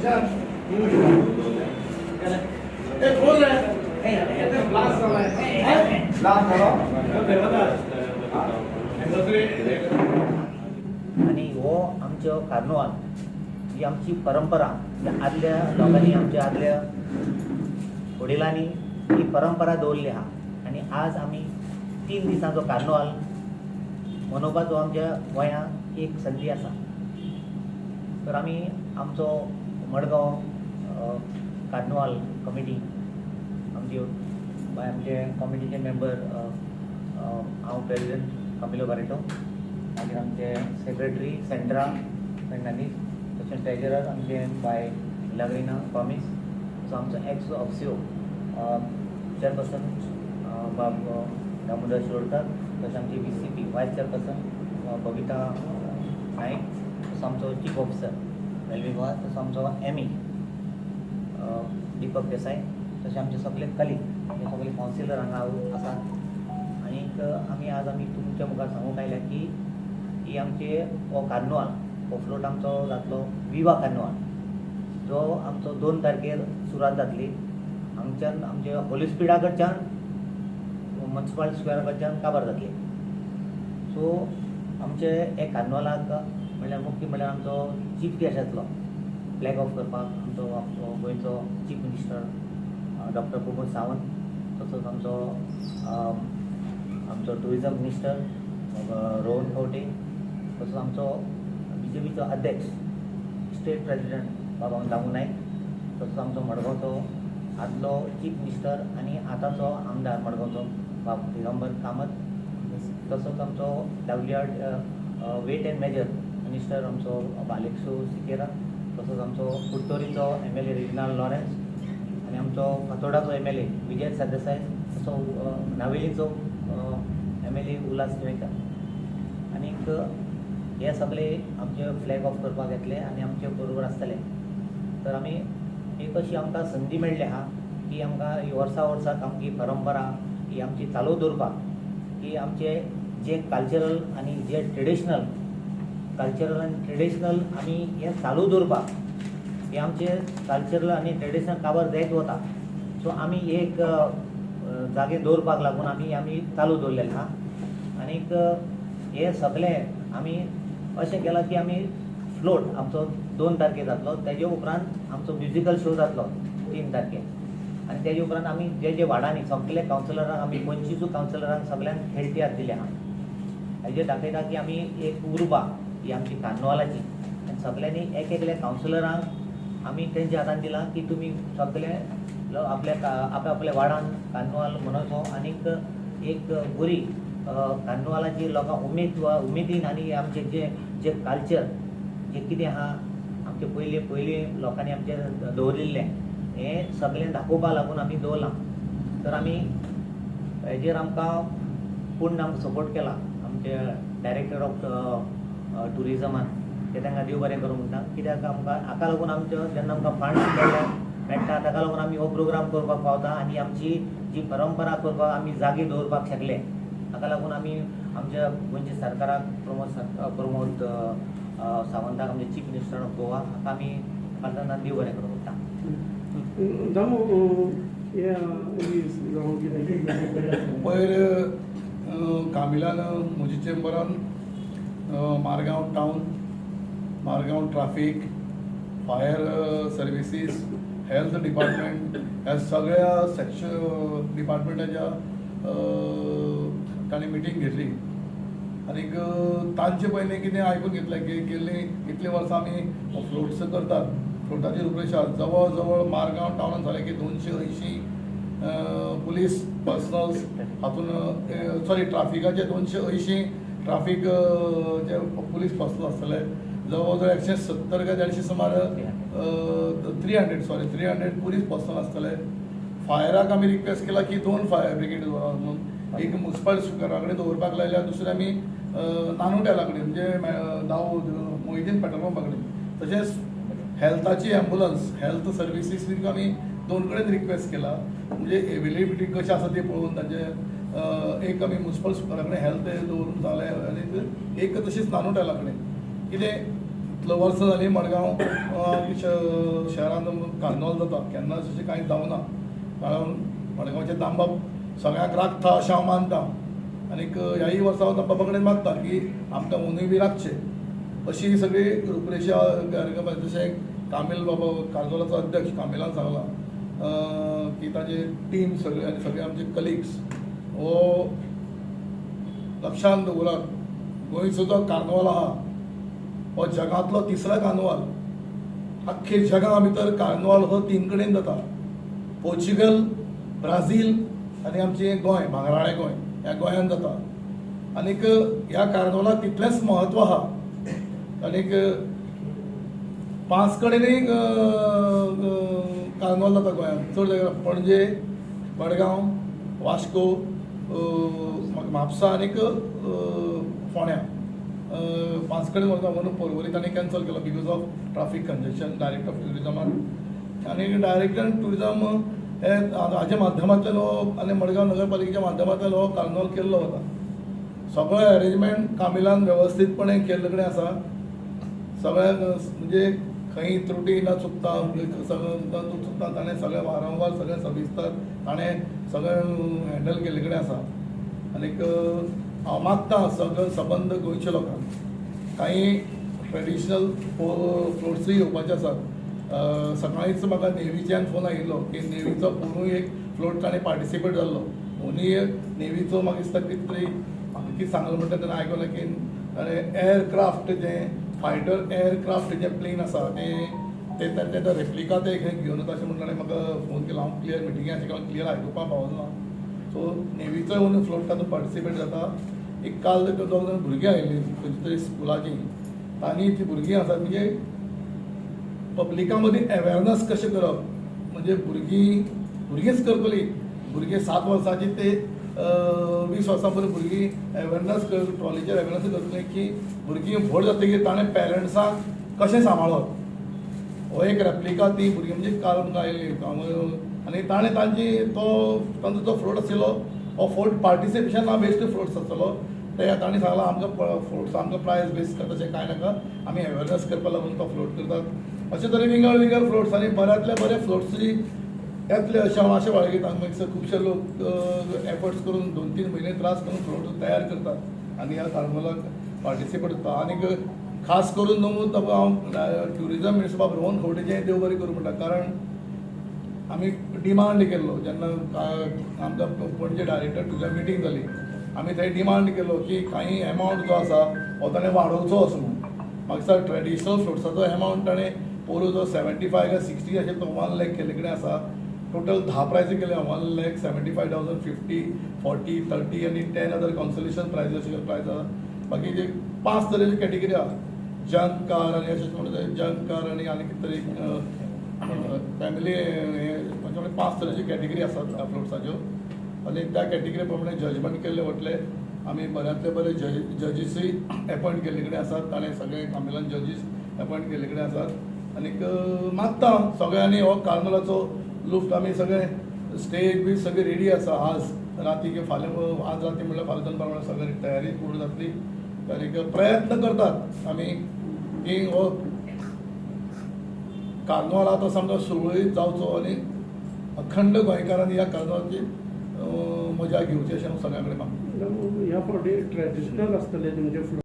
आनी हो आमचो कार्नवाल ही आमची परंपरा म्हणजे आदल्या लोकांनी, आमच्या आदल्या वडिलांनी ही परंपरा दवरली आहा आनी आज आमी 3 दिसांचो कार्नवाल मनोवपाचो आमच्या गोंयांत एक संदी आसा. तर आमी आमचो मडगांव कार्नवाल कमिटी, आमची आमचे कमिटीचे मेंबर, हांव प्रेसिडेंट कामिलो बारेटो, मागीर आमचे सेक्रेटरी सेंड्रा फेर्नांदीस, तशें ट्रेजरर आमचे बाय मिलाग्रिना गॉमीस, तसो आमचो एक्स ऑफिसियो चेअरपर्सन बाब दामोदर शिरोडकर, तशें आमची VCP vice chairperson Babita Naik, तसो आमचो चीफ ऑफिसर मेलवीन वाज, तसो आमचो एमई दीपक देसाय, तशें आमचे सगळे कलीग, हे सगळे कावन्सिलर हांगा आसात. आनीक आमी आज आमी तुमच्या मुखार सांगूंक आयल्या की ही आमचे हो कार्नवाल, हो फ्लोट आमचो जातलो विवा कार्नवाल, जो आमचो 2 तारखेर सुरवात जातली. हांगच्यान आमचे होली स्पिरिटा कडच्यान मुन्सिपाल स्क्वेअरा कडच्यान काबार जातली. सो आमचे हे कार्नवालाक म्हणल्यार मुख्य म्हणल्यार आमचो चीफ गेस्ट येतलो फ्लॅग ऑफ करपाक, आमचो आमचो गोंयचो chief minister doctor Pramod Sawant, तसोच आमचो आमचो टुरिजम मिनिस्टर रोहन खंवटे, तसोच आमचो बीजेपीचो अध्यक्ष, स्टेट प्रेसिडेंट बाबा दामू नायक, तसोच आमचो मडगांवचो आदलो चीफ मिनिस्टर आनी आतांचो आमदार मडगांवचो बाब दिगंबर कामत, तसोच आमचो W R weight and measure minister आमचो आलेक्सो सिकेरा, तसोच आमचो कुडटरीचो एमएलए रेजिनाल्ड लॉरेन्स आनी आमचो फातोर्डाचो एमएलए विजय सरदेसाय, तसो नावेलीचो एमएलए उल्हास तुयेंकार. आनीक हे सगळे आमचे फ्लॅग ऑफ करपाक येतले आनी आमचे बरोबर आसतले. तर आमी एक अशी आमकां संदी मेळ्ळी आहा की आमकां ही वर्सा वर्साक आमची परंपरा ही आमची चालू दवरपाक, की आमचे जे कल्चरल आनी जे ट्रेडिशनल, कल्चरल आनी ट्रेडिशनल आमी हें चालू दवरपाक, हे आमचे कल्चरल आनी ट्रेडिशनल काबार जायत वता. सो आमी एक जागे दवरपाक लागून आमी आमी चालू दवरलेलें आहा. आनीक हे सगळें आमी अशें केलां की आमी फ्लोट आमचो 2 तारखेर जातलो, तेजे उपरांत आमचो म्युजिकल शो जातलो 3 तारखेर आनी तेजे उपरांत आमी जे जे वार्डांनी सगळे कावन्सिलरांक, आमी 25 कावन्सिलरांक सगळ्यांक खेळ तियात्र दिले आहा. हेजेर दाखयता की आमी एक उर्बा ही आमची कार्नवालाची आनी सगळ्यांनी एक एकल्या कावन्सिलरांक आमी तेंच्या हातान दिलां की तुमी सगळे आपल्या आपल्या आपल्या वार्डान कार्नवाल मनोवचो आनीक एक बरी कार्नवालाची लोकांक उमेद उमेदीन आनी आमचे जे जे कल्चर जे कितें आहा, आमचे पयलीं पयलीं लोकांनी आमचें दवरिल्लें, हें सगळें दाखोवपा लागून आमी दवरलां. तर आमी हेजेर आमकां पूर्ण आमकां सपोर्ट केला आमचे डायरेक्टर ऑफ टुरिजमान, ते तांकां देव बरें करूं म्हणटा, कित्याक आमकां हाका लागून आमचो जेन्ना आमकां फंड्स मेळ्ळे मेळटा, ताका लागून आमी हो प्रोग्राम करपाक पावता आनी आमची जी परंपरा करपाक आमी जागी दवरपाक शकले. हाका लागून आमी आमच्या गोंयच्या सरकाराक, प्रमोद सर प्रमोद सावंताक, आमचे चीफ मिनिस्टर ऑफ गोवा, हाका आमी प्रार्थना, देव बरें करूं म्हणटा. दामू, हे जावं कितें? पयर कामिलान म्हज्या चेंबरान Margao town, Margao traffic, fire services, health department ह्या सगळ्या सेक्शन डिपार्टमेंटाच्या तांणी मिटींग घेतली. आनीक तांचे पयलीं कितें आयकून घेतलें की गेल्लीं इतलीं वर्सां आमी फ्लोट्स करतात. फ्लोटाची रुपरेशा जवळ जवळ मारगांव टावनान जालें की 280 पुलीस पर्सनल्स, हातून सॉरी, ट्राफिकाचे 280 ट्राफीक जे पुलीस पर्सनल आसतले, जवळ जवळ 170 काय 150 सुमार, 300, sorry, 300 police personal आसतले. फायराक आमी रिक्वेस्ट केला की दोन फायर ब्रिगेड दवरात म्हणून. एक मुन्सिपल स्क्वेरा कडेन दवरपाक लायल्या, दुसरें आमी नानोटेला कडेन, म्हणजे दाऊद मोहिदीन पेट्रोल पंपा कडेन. तशेंच हेल्थाची एम्बुलन्स, हेल्थ सर्विसीस आमी दोन कडेन रिक्वेस्ट केला, म्हणजे एवेलेबिलिटी कशी आसा ती पळोवन तांचे एक आमी मुन्सिपल स्क्वेरा कडेन हेल्थ दवरून जालें आनी एक तशीच नानोटेला कडेन. कितें इतलो वर्सां जालीं मडगांव शहरान कार्नवाल जाता, केन्नाच अशें कांय जावना. कारण मडगांवचे दामबाब सगळ्यांक राखता अशें हांव मानता आनीक ह्याय वर्सा हांव दामबाबा कडेन मागता की आमकां हुनूय बी राखचें अशी सगळी रुपरेशा. जशें कामील बाबा कार्नवालाचो अध्यक्ष कामिलान सांगलां की ताजे टीम सगळे आनी सगळे आमचे कलिग्स हो लक्षांत दवरात, गोंयचो जो कार्नवाल आहा हो जगांतलो तिसरो कार्नवाल. अख्खे जगा भितर कार्नवाल हो तीन कडेन जाता, पोर्चुगल, ब्राझील आनी आमचें गोंय, भांगराळें गोंय, ह्या गोंयांत जाता. आनीक ह्या कार्नवालाक तितलेंच म्हत्व आहा. आनीक पांच कडेनूय कार्नवाल जाता गोंयांत चड जाग्यार, पणजे, मडगांव, वास्को, म्हापसा आनीक फोंड्या, पांच कडेन वता. म्हणून पर्वरी तांणी कॅन्सल केलो because of traffic congestion. Director of ट्युरिजमान आनी डायरेक्टर ट्युरिजम हे हाज्या माध्यमांतल्यान हो आनी मडगांव नगरपालिकेच्या माध्यमांतल्यान हो कार्नवाल केल्लो वता. सगळो अरेंजमेंट कामिलान वेवस्थीतपणे केल्ले कडेन आसा. सगळ्यांक म्हणजे खंय त्रुटी ना चुकता, सगळें चुकता ताणें सगळें वारंवार सगळें सविस्तर ताणें सगळें हँडल केल्ले कडेन आसा. आनीक हांव मागता सगळें सबंद गोंयच्या लोकांक, कांय ट्रेडिशनल फ्लोट्सूय येवपाचे आसात. सकाळींच म्हाका नेवीच्यान फोन आयिल्लो की नेवीचो पोरूय एक फ्लोट ताणें पार्टिसिपेट जाल्लो. ओनी नेवीचो म्हाका दिसता कितें तरी म्हाका कितें सांगलें म्हणटा तेन्ना आयकलें की ताणें एअरक्राफ्ट जें फायटर एअरक्राफ्ट जें प्लेन आसा तें ते तें रेप्लिका ते घेवन येता अशें म्हणून ताणें म्हाका फोन केलो. हांव क्लियर मिटिंगे आशिल्लो, क्लियर आयकुपाक पावलो ना. सो नेवीचोय ओनू फ्लोट तातूंत पार्टिसिपेट जाता. एक काल दोग जाण भुरगीं आयिल्लीं खंयच्या तरी स्कुलाचीं, तांणी ती भुरगीं आसात म्हणजे पब्लिका मदीं अवेरनस कशें करप, म्हणजे भुरगींच करतलीं. भुरगीं 7 वर्सांची ते 20 वर्सां पर्यंत भुरगीं अवेरनस कर ट्रॉलीचेर अवेरनस करतलीं की भुरगीं व्हड जातकीर ताणें पेरंट्सांक कशें सांबाळप. हो एक रेप्लिका ती भुरगीं म्हणजे काल आमकां आयली आनी ताणें तांची तो तांचो जो फ्लोट आशिल्लो हो फ्लोट पार्टिसिपेशना बेस्ड फ्लोट्स आसतलो. ते तांणी सांगलां आमकां फ्लोट्स आमकां प्रायज बेस करता तशें कांय नाका, आमी अवेरनस करपा लागून तो फ्लोट करतात. अशे तरेन विंगड विंगड फ्लोट्स आनी बऱ्यांतले बरे फ्लोट्सूय येतले अशें हांव आशा बाळगितां. मागीर खुबशे लोक एफर्ट्स करून 2-3 म्हयने त्रास करून फ्लोट तयार करतात आनी ह्या कार्नवालाक पार्टिसिपेट जाता. आनीक खास करून न्हू हांव ट्युरिजम मिनिस्टर बाब रोहन खंवटेचें देव बरें करूं म्हणटा, कारण आमी डिमांड केल्लो जेन्ना आमकां पणजे डायरेक्टर टुरिजम मिटींग जाली, आमी थंय डिमांड केलो की कांय एमावंट जो आसा हो ताणें वाडोवचो असो म्हणून. म्हाका दिसता ट्रेडिशनल फ्लोट्साचो एमावंट ताणें पोरूं जो 75 काय 60 आशिल्लो तो 1 लाख केल्ले कडेन आसा. टोटल 10 प्रायजी केले, 1,75,000, 50, 40, 30 आनी 10 अदर कॉन्सोलेशन प्रायज अशे प्रायज आसा. बाकी जे 5 तरेचे कॅटेगरी आहा, जंक कार आनी अशें म्हणटा, जंक कार आनी आनी कितें तरी फॅमिली, हे म्हणजे 5 तरेच्यो कॅटेगरी आसात ह्या फ्लोट्साच्यो आनी त्या कॅटेगरी प्रमाणे जजमेंट केल्ले वतले. आमी बऱ्यांतले बरे जजीसूय एपॉयंट केल्ले कडेन आसात. ताणें सगळे कामिलान जजीस एपॉयंट केल्ले कडेन आसात. आनीक मागता सगळ्यांनी हो कार्नवालाचो लुफ्ट, आमी सगळे स्टेज बी सगळी रेडी आसा. आज राती किंवा फाल्यां, आज राती म्हणल्यार फाल्यां दनपार म्हणल्यार सगळी तयारी पूर्ण जातली. आनीक प्रयत्न करतात आमी की हो कार्नवाल आतां सामको सुरळीत जावचो आनी अखंड गोंयकारांनी ह्या कार्नवालाची मजा घेवची अशें हांव सगळ्यां कडेन मागता. ह्या फावटी ट्रेडिशनल आसतले तुमचे फ्लोट?